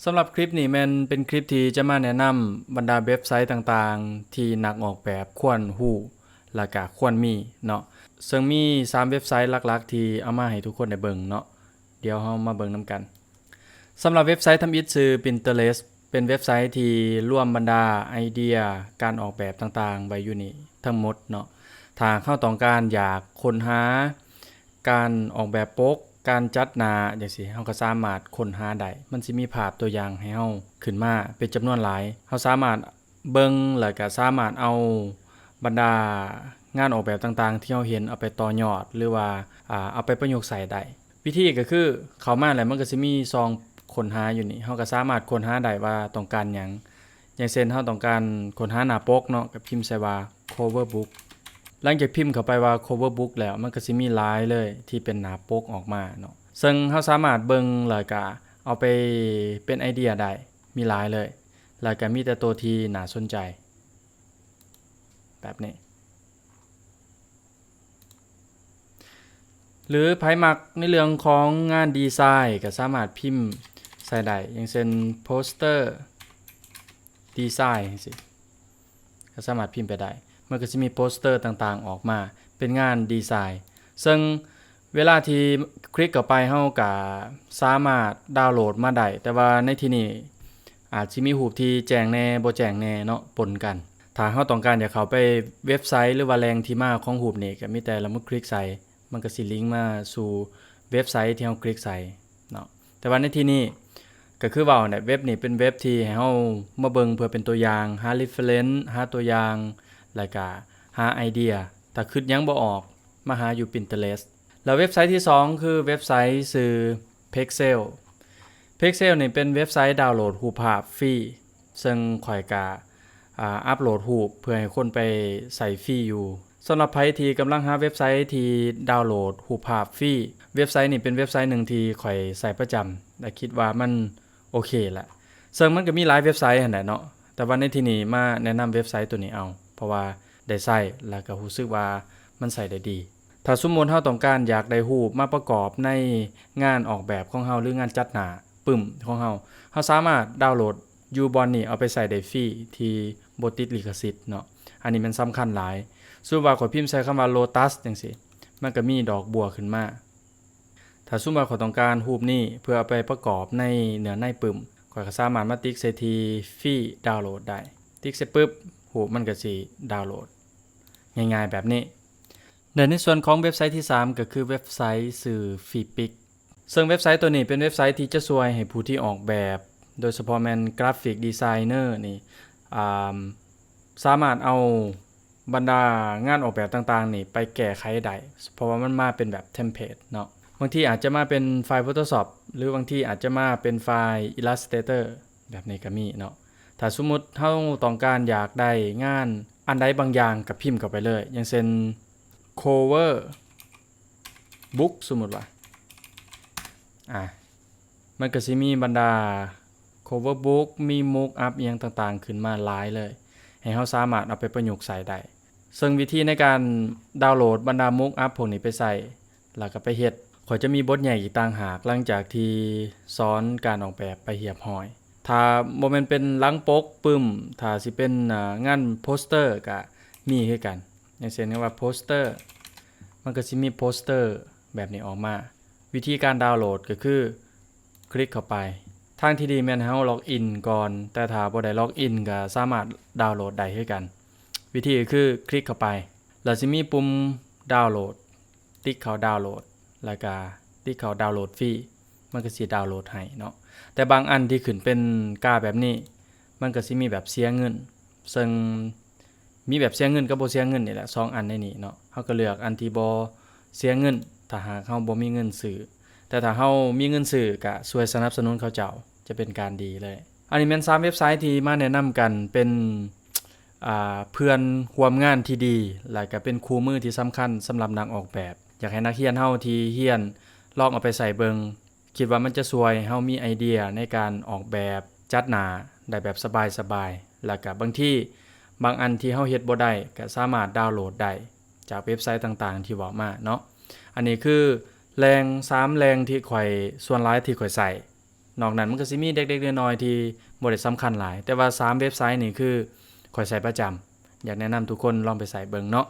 ສຳລັບຄລິບນີ້ແມ່ນເປັນຄລິບທີ່ຈະມາແນະນຳບັນດາເວັບໄຊຕ່າງໆ ທີ່ນັກອອກແບບຄວນຮູ້ ແລະກະຄວນມີເນາະ. ເຊິ່ງມີສາມເວັບໄຊຫຼັກໆ ທີ່ເອົາມາໃຫ້ທຸກຄົນໄດ້ເບິ່ງເນາະ. ດຽວເຮົາມາເບິ່ງນຳກັນ. ສຳລັບເວັບໄຊທຳອິດຊື່ Pinterest ເປັນເວັບໄຊທີ່ລວມບັນດາໄອເດຍການອອກແບບຕ່າງໆ ໄວ້ຢູ່ນີ້ທັງໝົດເນາະ. ຖ້າເຮົາຕ້ອງການຢາກຄົ້ນຫາການອອກແບບປົກ, ການຈັດໜ້າຈັ່ງຊີ້ ເຮົາກໍສາມາດຄົ້ນຫາໄດ້. ມັນຊິມີພາບຕົວຢ່າງໃຫ້ເຮົາຂຶ້ນມາເປັນຈຳນວນຫຼາຍ. ເຮົາສາມາດ ເບິ່ງ ແລ້ວກະສາມາດເອົາບັນດາງານອອກແບບຕ່າງໆ ທີ່ເຮົາເຫັນເອົາໄປຕໍ່ຍອດ ຫຼືວ່າ ອາ ເອົາໄປປະຍຸກໃຊ້ໄດ້. ວິທີກໍຄືເຂົ້າມາແລ້ວມັນກໍຊິມີຊ່ອງຄົ້ນຫາຢູ່ນີ້ ເຮົາກໍສາມາດຄົ້ນຫາໄດ້ວ່າຕ້ອງການຫຍັງ. ຢ່າງເຊັ່ນ ເຮົາຕ້ອງການຄົ້ນຫາໜ້າປົກເນາະ ກໍພິມໃສ່ວ່າ cover book. ຫຼັງຈາກພິມເຂົ້າໄປວ່າ cover book ແລ້ວ ມັນກໍຊິມີຫຼາຍເລີຍທີ່ເປັນໜ້າປົກອອກມາເນາະ ເຊິ່ງເຮົາສາມາດເບິ່ງ ແລ້ວກະເອົາໄປເປັນໄອເດຍໄດ້ ມີຫຼາຍເລີຍ. ແລ້ວກະມີແຕ່ໂຕທີ່ໜ້າສົນໃຈແບບນີ້ ຫຼືໃຜມັກໃນເລື່ອງຂອງງານດີໄຊ ກໍສາມາດພິມໃສ່ໄດ້ ຢ່າງເຊັ່ນ poster design ຈັ່ງຊີ້ ກໍສາມາດພິມໄປໄດ້. ມັນກໍຊິມີໂປສເຕີຕ່າງໆອອກມາເປັນງານດີໄຊ ເຊິ່ງ ເວລາທີ່ຄລິກເຂົ້າໄປ ເຮົາກະສາມາດດາວໂຫຼດມາໄດ້ ແຕ່ວ່າໃນທີ່ນີ້ອາດຊິມີຮູບທີ່ແຈ້ງແດ່ ບໍ່ແຈ້ງແດ່ເນາະ ປົນກັນ. ຖ້າເຮົາຕ້ອງການຢາກເຂົ້າໄປເວັບໄຊ ຫຼືວ່າແຫຼ່ງທີ່ມາຂອງຮູບນີ້ ກະມີແຕ່ລະມາຄລິກໃສ່ ມັນກະຊິລິງມາສູ່ເວັບໄຊທີ່ເຮົາຄລິກໃສ່ເນາະ. ແຕ່ວ່າໃນທີ່ນີ້ ກະຄືເວົ້າແຫຼະ ເວັບນີ້ເປັນເວັບທີ່ໃຫ້ເຮົາມາເບິ່ງເພື່ອເປັນຕົວຢ່າງ ຫາ reference ຫາຕົວຢ່າງ ແລ້ວກະຫາໄອເດຍ. ຖ້າຄິດຫຍັງບໍ່ອອກ ມາຫາຢູ່ Pinterest. ແລ້ວເວັບໄຊທີ່ສອງຄືເວັບໄຊຊື່ Pexels. Pexels ນີ້ເປັນເວັບໄຊດາວໂຫຼດຮູບພາບຟຣີ ເຊິ່ງຂ້ອຍກະ ອາ ອັບໂຫຼດຮູບເພື່ອໃຫ້ຄົນໄປໃຊ້ຟຣີຢູ່. ສຳລັບໃຜທີ່ກຳລັງຫາເວັບໄຊທີ່ດາວໂຫຼດຮູບພາບຟຣີ ເວັບໄຊນີ້ເປັນເວັບໄຊໜຶ່ງທີ່ຂ້ອຍໃຊ້ປະຈຳ ແລະ ຄິດວ່າມັນ ໂອເຄລະ ເຊິ່ງມັນກໍມີຫຼາຍເວັບໄຊຫັ້ນແຫຼະເນາະ ແຕ່ວ່າໃນທີ່ນີ້ມາແນະນຳເວັບໄຊຕົວນີ້ເອົາ ເພາະວ່າໄດ້ໃຊ້ ແລ້ວກໍຮູ້ສຶກວ່າມັນໃຊ້ໄດ້ດີ. ຖ້າສົມມຸດເຮົາຕ້ອງການຢາກໄດ້ຮູບມາປະກອບໃນງານອອກແບບຂອງເຮົາ ຫຼືງານຈັດໜ້າປຶ້ມຂອງເຮົາ ເຮົາສາມາດດາວໂຫຼດຢູ່ບ່ອນນີ້ເອົາໄປໃຊ້ໄດ້ຟຣີ ທີ່ບໍ່ຕິດລິຂະສິດເນາະ. ອັນນີ້ແມ່ນສຳຄັນຫຼາຍ. ສົມມຸດວ່າຂ້ອຍພິມໃສ່ຄຳວ່າ Lotus ຈັ່ງຊີ້ ມັນກໍມີດອກບົວຂຶ້ນມາ. ຖ້າສົມມຸດວ່າຂ້ອຍຕ້ອງການຮູບນີ້ເພື່ອເອົາໄປປະກອບໃນເນື້ອໃນປຶ້ມ ຂ້ອຍກໍສາມາດມາຕິກໃສ່ທີ່ຟຣີດາວໂຫຼດໄດ້. ຕິກເສັດປຶບ ຮູບມັນກໍຊິດາວໂຫຼດ ງ່າຍໆແບບນີ້. ແລະ ໃນສ່ວນຂອງເວັບໄຊທີ່ສາມ ກໍຄືເວັບໄຊຊື່ Freepik ເຊິ່ງເວັບໄຊຕົວນີ້ເປັນເວັບໄຊທີ່ຈະຊ່ວຍໃຫ້ຜູ້ທີ່ອອກແບບ ໂດຍສະເພາະແມ່ນກຣາຟິກດີໄຊເນີນີ້ ອາ ສາມາດເອົາ ບັນດາງານອອກແບບຕ່າງໆນີ້ໄປແກ້ໄຂໄດ້ ເພາະວ່າມັນມາເປັນແບບເທັມເພລດເນາະ. ບາງທີອາດຈະມາເປັນໄຟລ໌ Photoshop ຫຼືບາງທີອາດຈະມາເປັນໄຟລ໌ Illustrator ແບບນີ້ກໍມີເນາະ. ຖ້າສົມມຸດເຮົາຕ້ອງການຢາກໄດ້ງານອັນໃດບາງຢ່າງ ກໍພິມເຂົ້າໄປເລີຍ ຢ່າງເຊັ່ນ cover book ສົມມຸດວ່າ ອາ ມັນກໍຊິມີບັນດາ cover book ມີ mock up ອີ່ຫຍັງຕ່າງໆຂຶ້ນມາຫຼາຍເລີຍ ໃຫ້ເຮົາສາມາດເອົາໄປປະຍຸກໃຊ້ໄດ້. ເຊິ່ງວິທີໃນການດາວໂຫຼດບັນດາ mock up ພວກນີ້ໄປໃຊ້ ແລ້ວກໍໄປເຮັດ ຂ້ອຍຈະມີບົດແຍກອີກຕ່າງຫາກ ຫຼັງຈາກທີ່ສອນການອອກແບບໄປຮຽບຮ້ອຍ. ຖ້າບໍ່ແມ່ນເປັນຫຼັງປົກປຶ້ມ ຖ້າຊິເປັນ ອາ ງານໂປສເຕີກໍມີຄືກັນ ຢ່າງເຊັ່ນຄຳວ່າ poster ມັນກໍຊິມີໂປສເຕີແບບນີ້ອອກມາ. ວິທີການດາວໂຫຼດກໍຄື ຄລິກເຂົ້າໄປ. ທາງທີ່ດີແມ່ນໃຫ້ເຮົາລັອກອິນກ່ອນ, ແຕ່ຖ້າບໍ່ໄດ້ລັອກອິນກໍສາມາດດາວໂຫຼດໄດ້ຄືກັນ. ວິທີກໍຄືຄລິກເຂົ້າໄປ ແລ້ວຊິມີປຸ່ມດາວໂຫຼດ, ຕິກເຂົ້າດາວໂຫຼດ ແລ້ວກໍຕິກເຂົ້າດາວໂຫຼດຟຣີ, ມັນກໍຊິດາວໂຫຼດໃຫ້ເນາະ. ແຕ່ບາງອັນທີ່ຂຶ້ນເປັນກາແບບນີ້ ມັນກໍຊິມີແບບເສຍເງິນ, ເຊິ່ງ ມີແບບເສຍເງິນກັບບໍ່ເສຍເງິນນີ້ແຫຼະ ສອງອັນໃນນີ້ເນາະ. ເຮົາກໍເລືອກອັນທີ່ບໍ່ເສຍເງິນ ຖ້າຫາກເຮົາບໍ່ມີເງິນຊື້, ແຕ່ຖ້າເຮົາມີເງິນຊື້ກໍຊ່ວຍສະໜັບສະໜູນເຂົາເຈົ້າ ຈະເປັນການດີເລີຍ. ອັນນີ້ແມ່ນສາມເວັບໄຊທີ່ມາແນະນຳກັນ ເປັນ ອາ ເພື່ອນຮ່ວມງານທີ່ດີ ແລະກໍເປັນຄູ່ມືທີ່ສຳຄັນສຳລັບນັກອອກແບບ. ຢາກໃຫ້ນັກຮຽນເຮົາທີ່ຮຽນລອງເອົາໄປໃຊ້ເບິ່ງ. ຄິດວ່າມັນຈະຊ່ວຍເຮົາມີໄອເດຍໃນການອອກແບບຈັດໜ້າໄດ້ແບບສະບາຍໆ ແລ້ວກະບາງທີບາງອັນທີ່ເຮົາເຮັດບໍ່ໄດ້ ກະສາມາດດາວໂຫຼດໄດ້ຈາກເວັບໄຊຕ່າງໆທີ່ເວົ້າມາເນາະ. ອັນນີ້ຄືແຫຼ່ງ ສາມແຫຼ່ງທີ່ຂ້ອຍ ສ່ວນຫຼາຍທີ່ຂ້ອຍໃຊ້ ນອກນັ້ນມັນກໍຊິມີເລັກໆນ້ອຍໆທີ່ບໍ່ໄດ້ສຳຄັນຫຼາຍ, ແຕ່ວ່າສາມເວັບໄຊນີ້ຄືຂ້ອຍໃຊ້ປະຈຳ, ຢາກແນະນຳທຸກຄົນລອງໄປໃຊ້ເບິ່ງເນາະ.